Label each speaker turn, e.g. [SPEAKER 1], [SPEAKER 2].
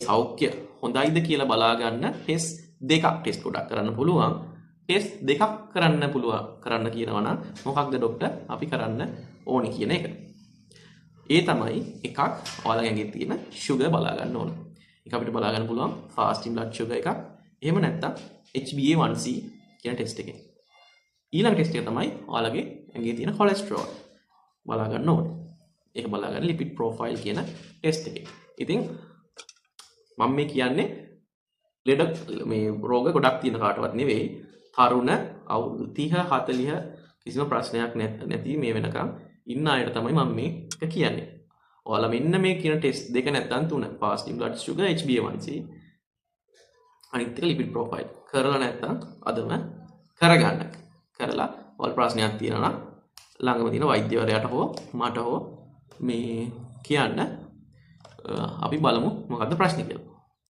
[SPEAKER 1] සෞඛ්‍ය හොඳයිද කියලා බලා ගන්න ටෙස්ට් දෙකක්, ටෙස්ට් ගොඩක් කරන්න පුළුවන්. ටෙස්ට් දෙකක් කරන්න පුළුවන් කරන්න කියනවා නම් මොකක්ද ඩොක්ටර් අපි කරන්න ඕනේ කියන එක. ඒ තමයි එකක් ඔයාලගේ ඇඟේ තියෙන ෂුගර් බලා ගන්න ඕන. ඒක අපිට බලා ගන්න පුළුවන් ෆාස්ටිං බ්ලඩ් ෂුගර් එකක්. එහෙම නැත්නම් HbA1c කියන ටෙස්ට් එකෙන්. ඊළඟ ටෙස්ට් එක තමයි ඔයාලගේ ඇඟේ තියෙන කොලෙස්ටරෝල් බලා ගන්න ඕනේ. ඒක බලා ගන්න ලිපිඩ් ප්‍රොෆයිල් කියන ටෙස්ට් එකේ. ඉතින් මම මේ කියන්නේ ලෙඩ මේ රෝග ගොඩක් තියෙන කාටවත් නෙවෙයි. තරුණ අවුරුදු 30 40 කිසිම ප්‍රශ්නයක් නැති මේ වෙනකම් ඉන්න අයට තමයි මම මේක කියන්නේ. ඔයාලා මෙන්න මේ කියන ටෙස්ට් දෙක නැත්නම් තුන, ෆාස්ටිං බ්ලඩ් ෂුගර්, HbA1c, අනිත් එක ලිපිඩ් ප්‍රොෆයිල් කරලා නැත්නම් අදම කරගන්න. කරලා ඔයාලා ප්‍රශ්නයක් තියෙනවා නම් ළඟම තියෙන වෛද්‍යවරයාට හෝ මට හෝ මේ කියන්න, අපි බලමු මොකද්ද ප්‍රශ්නේ කියලා.